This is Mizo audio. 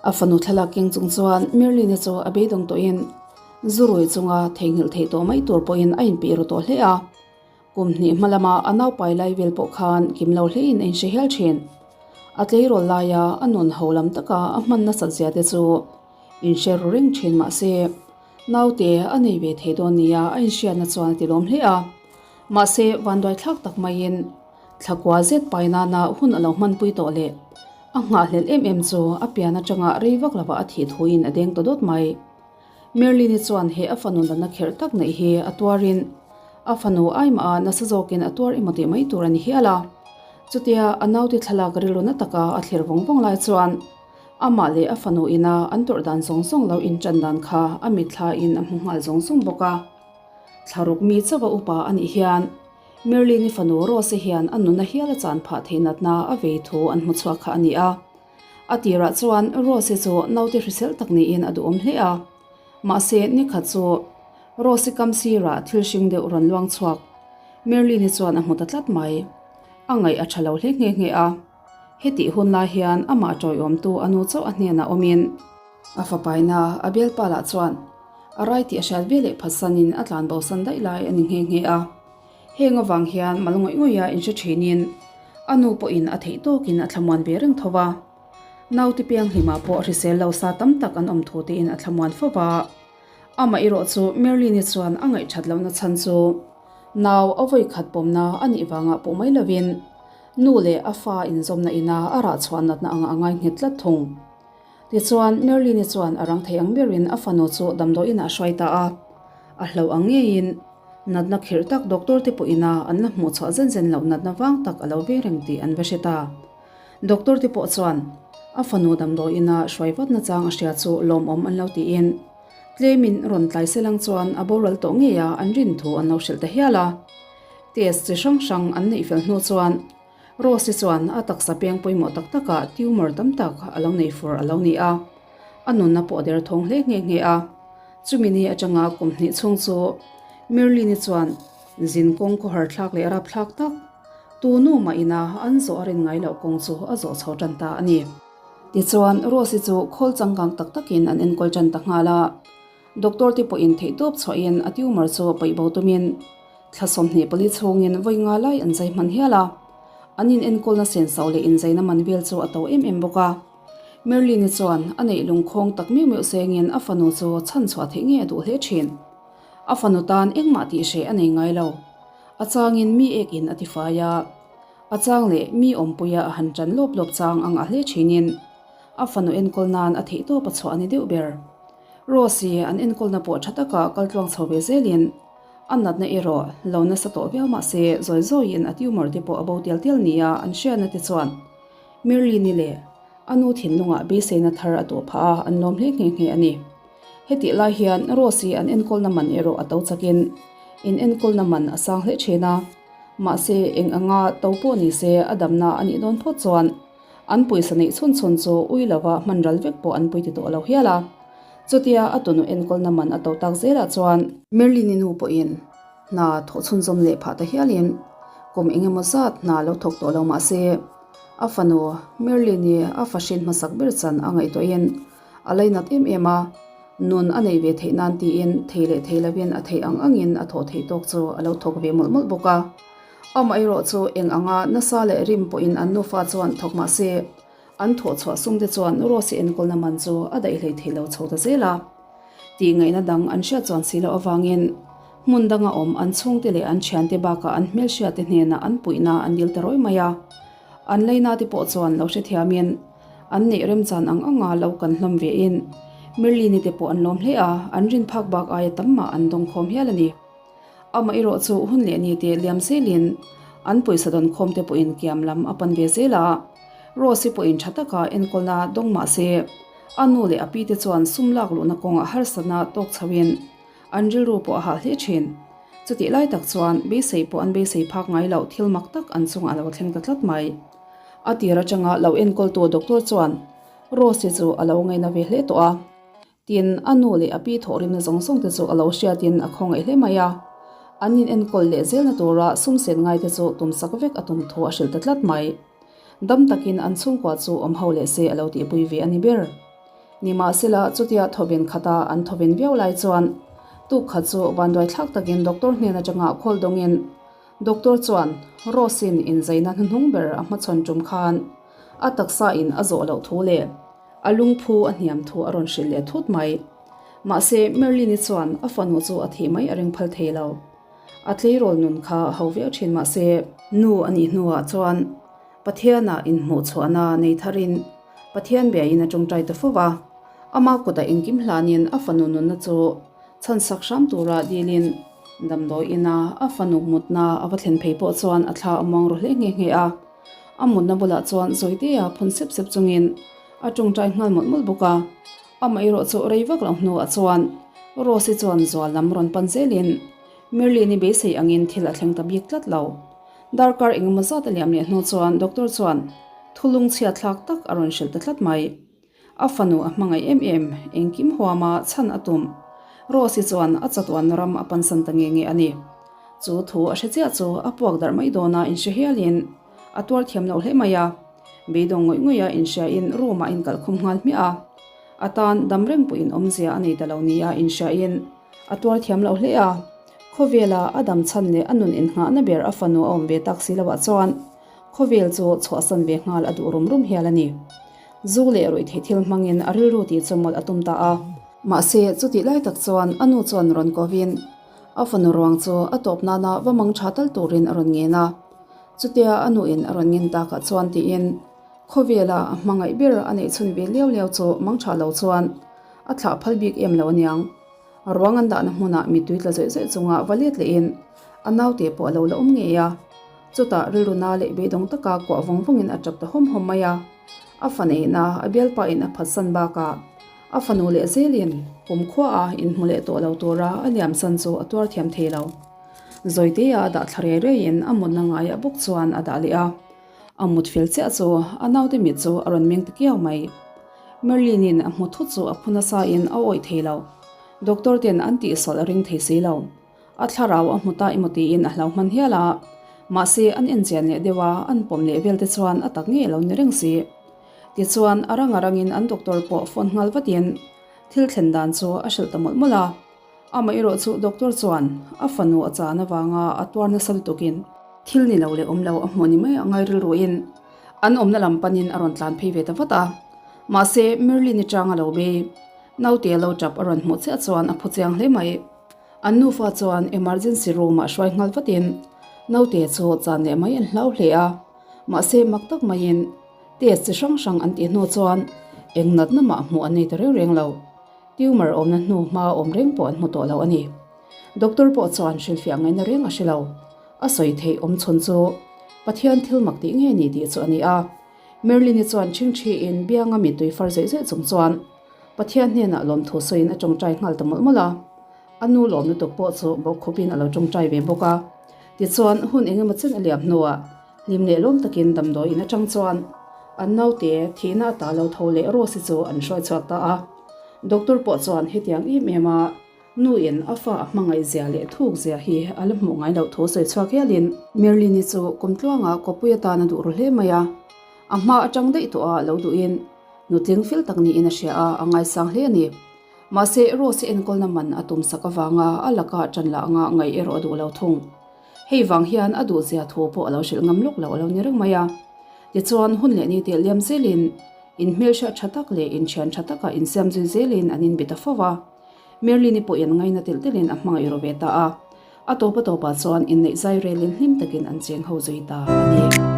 A fanu thlalak keng chung chuan Merlin-i chu a beidawng tawhin zurui chunga theihnghilh theih tawh mai tur pawhin a inpeih ru tawh hle a. Kum hnih hma lama a naupai lai vel pawh khan kim lo hlein a inhre hial thin. A tleirawl laia a nun ho lam taka a hman nasat zia te chu inhre ru reng thin mah se, naute a nei ve thei dawn nia a inhriatna chuan a ti lawm hle a. Mahse, vanduai thlak tak maiin thlakua zet pai nana hun a lo hmanpui tawh leh a nghahhlelh em em chu a pian atanga rei vak lova a thih thuin a deng ta dawt mai. Merlin-i chuan he a fanu natna kherh tak neih hi a tuarin a fanu aimah a nasa zawkin a tuar emaw tih mai tur a ni hial a. Chutia a naute thlalak rilru na taka a thlir vawng vawng lai chuan amah leh a fanu ina an tawrh dan zawng zawng lo inṭan dan kha a mitthla in a hmu nghal zawng zawng bawk a. Thlaruk mi chauha upa a nih hian Merlin-i fanu Rose-i hian a nunna hial a chan phah theih natna a vei thu an hmu chhuak kha a ni a. A tirah chuan Rose-i chu naute hrisel tak niin a duhawm hle a. Mahse, nikhat chu Rose-i kam sirah thil hring deuh rawn luang chhuak Merlin-i chuan a hmu ta tlat mai. A ngaih a tha lo hle nghe nghe a. Hetih hun lai hian amah tawiawmtu a nu chauh a hnenah awmin a fapaina a bialpa lah chuan a rai tih a hriat ve leh phatsanin a tlan bosan daih lai a ni nghe nghe a. Heng avang hian mal ngawih ngawih a inhre thinin a nu pawhin a theih tawkin a thlamuan ve reng tho va. Naute pianghlimah pawh hrisel lo sa tam tak an awm thu tein a thlamuan fo va. Amah erawh chu Merlin-i chuan a ngaihthat lohna chhan chu nau a vawi khat pawmna a nih vangah pawh mai lovin nu leh a fa inzawmna ina a rah chhuah natna anga a ngai nghet tlat thung. Tichuan, Merlin-i chuan a rang thei ang berin a fanu chu damdawiinah a hruai ta a. A hlauh ang ngeiin natna khirh tak doctor te pawhin a an la hmuh chhuah zen zen loh natna vang tak a lo ve reng tih an va hre ta. Doctor te pawh chuan a fanu damdawiina hruai vat nachang a hria chu lawmawm an lo tiin tlemin rawn tlai selang chuan a boral tawh ngei a an rin thu an lo hrilh ta hial a. Test chi hrang hrang an neih fel hnu chuan Rose-i chuan a taksa peng pawimawh tak takah tumor tam tak a lo nei fur a lo ni a, a nunna pawh a derthawng hle nghe nghe a. Chumi ni atanga kum hnih chhung chu Merlin-i chuan zin kawng khawhar thlak leh rap thlak tak, tu nu mah ina an zawh a rin ngai loh kawng chu a zawh chho tan ta a ni. Tichuan, Rose-i chu khawl changkang tak takin an enkawl tan ta nghal a. Doctor te pawhin theihtawp chhuahin a tumor chu paih bo tumin thla 24 chhungin vawi nga lai an zai hman hial a. An in enkawlna senso leh inzaina man vel chu a to em em bawk a. Merlin-i chuan a neih lungkhawng tak meuh meuh sengin a fanu chu chhan chhuah theih nge a duh hle thin. A fanu tan engmah tih hreh a nei ngai lo. A changin mi ek in a ti fai a. A chang leh mi awmpuia a han tan lawp lawp chang ang a hle thinin a fanu enkawl nan a theihtawp a chhuah a ni deuh ber. Rose-i an enkawlna pawh tha taka kal tluang chho ve zelin a natna erawh lo nasa tawh viau mah se zawi zawiin a tumor te pawh a bo tial tial nia an hriatna te chuan Merlin-i leh a nu thinlungah beiseina thar a tuah phah a, an lawm hle nghe nghe a ni. Hetih lai hian Rose-i an enkawlna man erawh a to chakin in enkawlna man a sang hle thin a, mahse eng anga to pawh ni se a damna a nih dawn phawt chuan An pawisa neih chhun chhun chu ui lova hman ral vek pawh an pui ti tawh lo hial a. Chutia a tunu enkawlna man a to tak zelah chuan. Merlin-i nu pawhin hna thawh chhunzawm leh phah ta hialin kum eng emaw zat hna lo thawk tawh lo mah se, a fanu Merlin-i a fahrin hmasak ber chan a ngaihtuahin a lainat em em a, nun a neih ve theih nan tiin thei leh thei lovin a theih ang angin a thawh theih tawk chu a lo thawk ve mawlh mawlh bawk a. Amaherawh chu eng anga nasa leh rim pawhin an nufa chuan thawk mah se, an thawh chhuah sum te chuan Rose-i enkawlna man chu a daih hlei thei lo chho ta zel a. Tih ngaihna dang an hriat chuan si loh avangin hmun danga awm an chhungte leh an thiante bakah an hmelhriatte hnenah an puihna an dil ta rawi mai a. An leina te pawh chuan lo hrethiamin an neih remchan ang anga lo kan hlawm vein Merlin-i te pawh an lawm hle a, an rin phak bak aia tam mah an dawngkhawm hial a ni. Amah erawh chu hun leh ni te liam zelin an pawisa dawn khawm te pawhin kiam lam a pan ve zel a. Rose-i pawhin tha taka enkawlna dawng mah se, a nu leh a pi te chuan sum lak luhna kawngah harsatna tawk chhoin an rilru pawh a hah hle thin. Chutih lai tak chuan beisei pawh an beisei phak ngai loh thil mak tak an chungah a lo thleng ta tlat mai. A tir atanga lo enkawltu doctor chuan Rose-i chu a lo ngaina ve hle tawh a. Tin, a nu leh a pi thawhrimna zawng zawng te chu a lo hriatin a khawngaih hle mai a. An in enkawl leh zelna tura sum sen ngai te chu tumsak vek a tum thu a hrilh ta tlat mai. Dam takin an chhungkua chu awm ho leh se a lo tihpui ve a ni ber. Nimahsela, chutia thawven khata an thawven viau lai chuan tuk khat chu vanduai thlak takin doctor hnen atanga khawl dawngin doctor chuan Rose-in inzaina hnuhnung ber a hmachhawn tum khan a taksa in a zawh loh thu leh a lungphu a hniam thu a rawn hrilh leh thut mai. Mahse, Merlin-i chuan a fanu chu a thih mai a ring phal thei lo. A tleirawl nun kha a ho viau thin mahse, nu a nih hnuah chuan Pathianah inhmuhchhuahna nei tharin Pathian biain a tawngtai ta fo va, ama kutah engkim hlanin a fanu nunna chu chhansak hram tura dilin damdawi ina a fanu mutna a va thlen phei pawh chuan a thla a muang ru hle nghe nghe a. A mutna bulah chuan Zawitea phun sep sep chungin a tawngtai nghal mawlh mawlh bawk a. Amah erawh chu rei vak lo hnuah chuan Rose-i chuan zual lam rawn pan zelin Merlin-i beisei angin thil a thleng ta bik tlat lo. Darkar engemaw zat a liam leh hnu chuan doctor chuan thulung chhia thlak tak a rawn hrilh ta tlat mai. A fanu a hmangaih em em, engkim huama chhan a tum. Rose-i chuan a chatuan ram a pansan ta nge nge a ni. Chu thu a hre chiah chu a puak darh mai dawna inhre hialin a tuar thiam loh hle mai a. Beidawng ngawih ngawih a inhriain room-ah a inkalh khum nghal hmiah a. A tan dam reng pawhin awmzia a nei ta lo nia inhriain a tuar thiam loh hle a. Khawvela a dam chhan leh a nun inngahna ber a fanu a awm ve tak si loah chuan khawvel chu chhuahsan ve nghal a duh rum rum hial a ni. Zu leh ruihtheih thil hmangin a rilru tih chu mawlh a tum ta a. Mahse, chutih lai tak chuan a nu chuan rawn kovin a fanu ruang chu a tawp nana va mang tha tal turin a rawn ngen a. Chutia a nuin a rawn ngen takah chuan tiin khawvela a hmangaih ber a neih chhun ve liau liau chu mang tha lo chuan a thlah phal bik em lo aniang. Ruang an dahna hmunah mittui tla zawih zawih chunga va let lehin a naute pawh a lo la awm ngei a. Chutah rilru na leh beidawng taka kuah vawng vawngin a tap ta hawm hawm mai a. A fa neihna a bialpain a phatsan bakah a fanu leh zelin kumkhuaah inhmu leh tawh lo tura a liamsan chu a tuar thiam thei lo. Zawitea a dah thla rei reiin a mutna ngaiah bawk chuan a dah leh a. A mut fel chiah chu a naute mit chu a rawn meng ta kiau mai. Merlin-in a hmu thut chu a phu nasain a awih thei lo. Doctor ten an tihsawlh a ring thei si lo. A thlarau a hmu ta emaw tiin a hlau hman hial a. Mahse an enchian leh deuh a, an pawm leh vel te chuan a tak ngei a lo ni reng si. Tichuan a rang a rangin an doctor pawh phone nghal vatin thil thlen dan chu a hrilh ta mawlh mawlh a. Amah erawh chu doctor chuan a fanu a chan avanga a tuar nasa lutukin thil ni lo leh awm lo a hmuh ni mai a ngai rilruin an awmna lam panin a rawn tlan phei ve ta vat a. Mahse, Merlin-i chang a lo bei. Naute lo tap a rawn hmuh chiah chuan a phu chiang hle mai. An nufa chuan emergency room-ah hruai nghal vatin naute chu chan leh mai an hlau hle a. Mahse, mak tak maiin test chi hrang hrang an tih hnu chuan eng natna mah hmuh an nei ta reng reng lo. Tumor awmna hnu hma awm reng pawh an hmu tawh lo a ni. Doctor pawh chuan hrilhfiah ngaihna reng a hre lo. A sawi theih awm chhun chu Pathian thil mak tih nge ni tih chu a ni a. Merlin-i chuan ṭhingṭhiin bianga mittui far zawih zawih chung chuan Pathian hnenah lawmthu sawiin a ṭawngṭai nghal ta mawlh mawlh a. A nu lawm lutuk pawh chu bawkkhupin a lo ṭawngṭai ve bawk a. Tichuan, hun engemaw chen a liam hnuah Hlim leh lawm takin damdawi in atang chuan an naute thihna ata lo tho leh Rose-i chu an hruai chhuak ta a. Doctor pawh chuan hetiang em em a nu in a fa a hmangaih zia leh thuk zia hi a la hmuh ngai loh thu sawi chhuak hialin Merlin-i chu kumtluanga kawpui atan a duh ru hle mai a, a hma atang daih tawh a lo duhin nutling fel tak niin a hria a, a ngaisang hle a ni. Mahse Rose-i enkawlna man a tumsak avanga a laka ṭan lah anga ngaih erawh a duh lo thung. Hei vang hian a duhzia thu pawh a lo hrilh ngam lawk lo a lo ni reng mai a. Tichuan, hun leh ni teh liam zelin inhmelhriat tha tak leh inthian tha taka insiam zui zelin an inbi ta fo va. Merlin-i pawhin ngaina telh telhin a hmangaih ru ve ta a. A tawp a tawpah chuan inneih zai relin hlim takin an cheng ho zui ta a ni.